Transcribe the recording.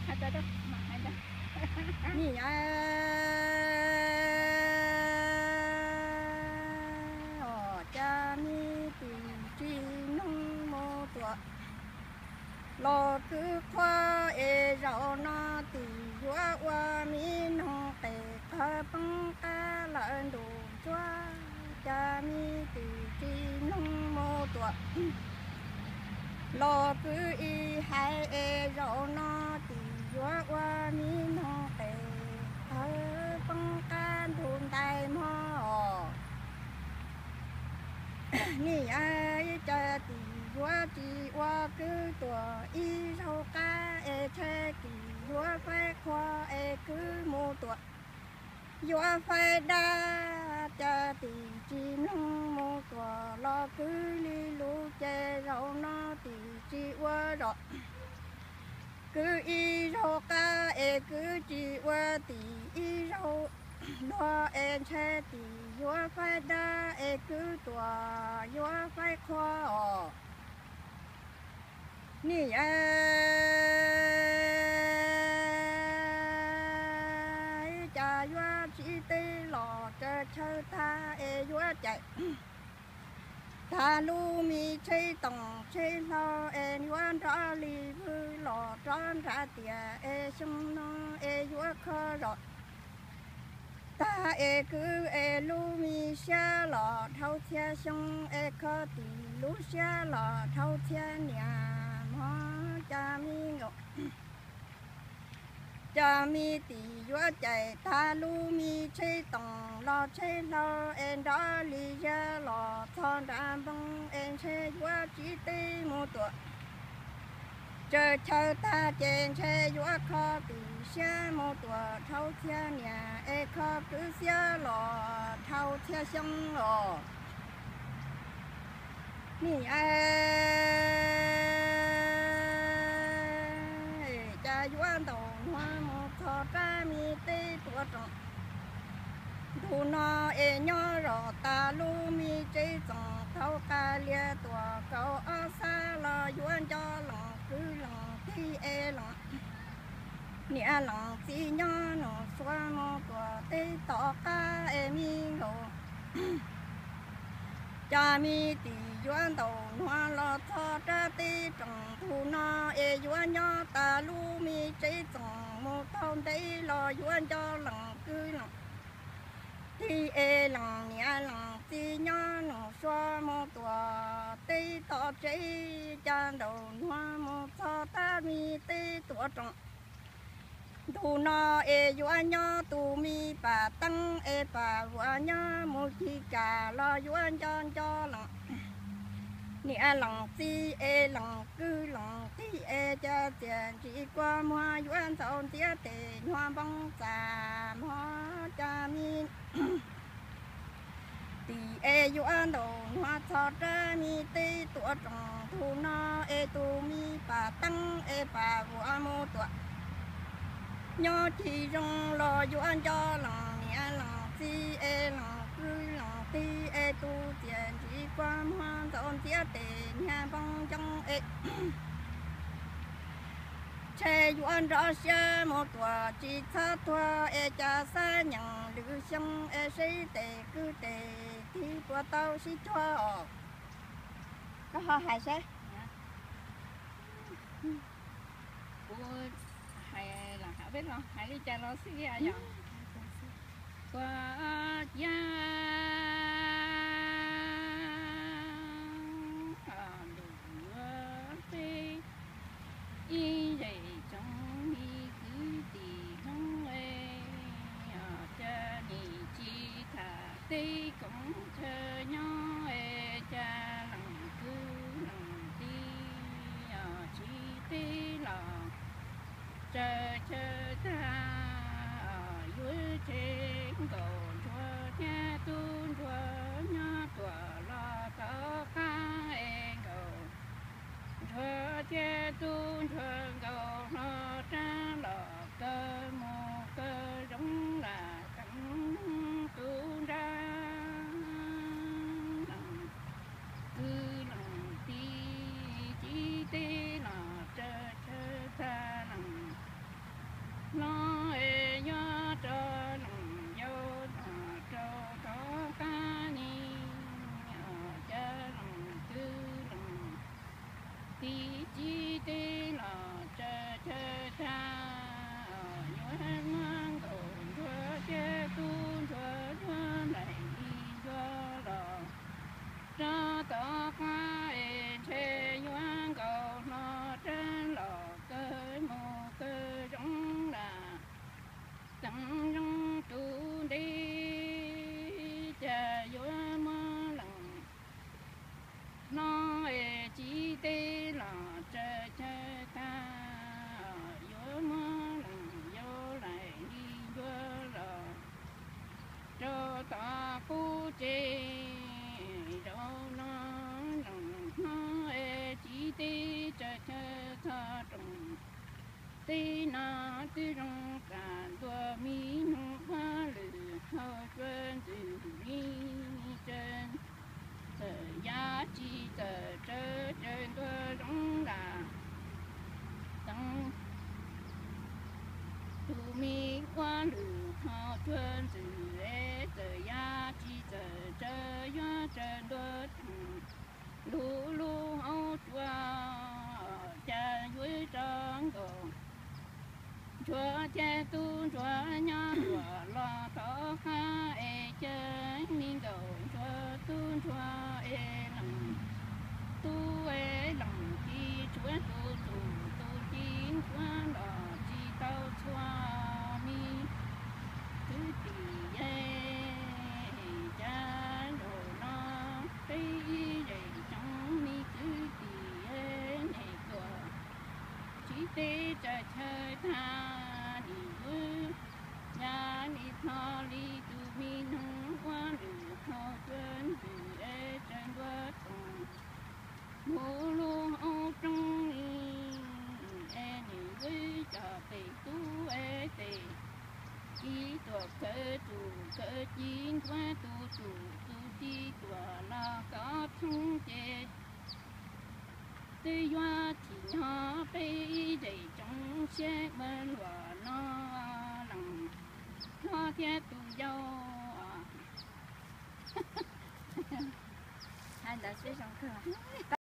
Hais tau rau, hais tau. Ni a, os, cas me tim tsis mloog mus tuam los kwv qhua es zaum no tim yuav ua me noog qes qhawv poob qab lawm ntuj ntsuab, cas me tim tsis mloog mus tuam los kwv ib hais es zaum no tim yuav ua me noog qes qhawv poob qab ntug ntais mog. Ni a, cas tim yuav tsis ua kwv tuam ib zaug qab es ntshe tim yuav faib qhua es kwv mus tuam yuav faib dab, cas tim tsis mloog mus tuam los kwv li lus ces zaum no tim tsis ua zom kwv ib zaug qab es kwv tsis ua tim ib zaug luag es ntshe tim yuav faib dab es kwv tuam yuav faib qhua os. Ni a, cas yuav tsis teb los tsaws chaw tag es yuav cais tag lub me tsheb toom tsheb hlau es yuav nrov li vwm los rov nrad tias es xyoo no es yuav kho zom tag es kwv es lub me siab los dhau txhia xyoo es kho tim lub siab los dhau txhia niam mog, cas me nkaus cas me tim yuav cais tag lub me tsheb toom los tsheb hlau es nrov li zaj los txog nram npoo es ntshe yuav tsis teb mus tuam tsaws chaw tag ces ntshe yuav kho tim siab mus tuam dhau txhia niam es kho kwv siab los dhau txhia xyoo os. Ni a, cas yuav ntaus nuav mus txog rab me teb tuam roos. Ntu no es nyob zog tas lub me tsev txoos tau qas lias tuam kaum ob xab los yuav nco lees kwv lees tij es lees niam lees txiv nyob Nus Xua mus tuam teb tom qab es me nkaus. Cas me tim yuav ntaus nuav los txog rab teb roos. Ntu no es yuav nyob tas lub me tsev txoos mus tau ntev los yuav nco lees kwv lees tij es lees niam lees txiv nyob Nus Xua mus tuam teb tom tsev. Cas ntaus nuav mus txog rab me teb tuam roos. Ntu no es yuav nyob tus me Pam Teeb es Pam Vuam nyob mus Ci Kas los yuav nco nco lees niam lees txiv es lees kwv lees tij es cas txias ntsis kua muag yuav ntxaus ntxiab tes nyuag npoo txas mog. Cas me tim es yuav ntaus nuav txog rab me teb tuam roos. Ntu no es tus me Pam Teeb es Pam Vuam mus tuam nyob Ci Zoo los yuav nco lees niam lees txiv es lees kwv lees tij es tus txias ntsis kua muag ntxaus ntxiab tes nyuag npoo ncoo es ntshe yuav nrov siab mus tuam tsis txhob tuag es cas xab nyeem lwm xyoo es seb tes kwv tes tij puas tau sib cuag os. Koj ho hais seb. Kuv hais los hais peb los hais li cas los xij yog. Kua ciav ntuj yuav peb ib zej tsoom me kwv tij Hmoob es, cas nim tsis tham teb koom chaw nyob es cas lees kwv lees tij tsis teb los tsaws chaw tag. Yuav tseg nkaus ntsuag thiab tub ntsuag nyob tuam los tau qab es nkaus ntsuag thiab tub ntsuag nkaus hlo rab los kaw mus kaw zoov lam keev tub nrab lees kwv lees tij tsis teb los tsaws chaw tag lees Tej no twb zoo tam ntua, mi noog ua lwm hau cua ntxwm mi tsa, txawm yaj tsis txawm tsawv, tsaws ntua zoo lam teev. Tus me ua lwm hau cua ntxwm es txawm yaj tsis txawm tsawv, yuav tsaws ntua teev. Lub lub hau cua cas yuav tso nkaus. Ntsuag thiab tub ntsuag nyob luam los tom qab es caw me nkaum ntsuag tub ntsuag es lees, tub es lees ci tshuav tus tus, tus ci ntsuag los tsis tau txhua. Me kwv tij es, cas zaum no peb ib zej tsoom me kwv tij es, nej tuaj tsis teb tsaws chaw tag, nim yuav yaj nim txhos li tus me noog ua lwm hau cua ntxwm es tsaws ntua teev. Mus lub hau rooj li es nim yuav coj tej tub es tej ci tuaj kawg tus kawg ci ntsuav tus tus, tus ci tuaj los kov txhoob ces twb yuav thim nyob peb ib zej tsoom siab ua luam no lees hlob thiab tus yau. Hais ntawd xwb zoo kawg.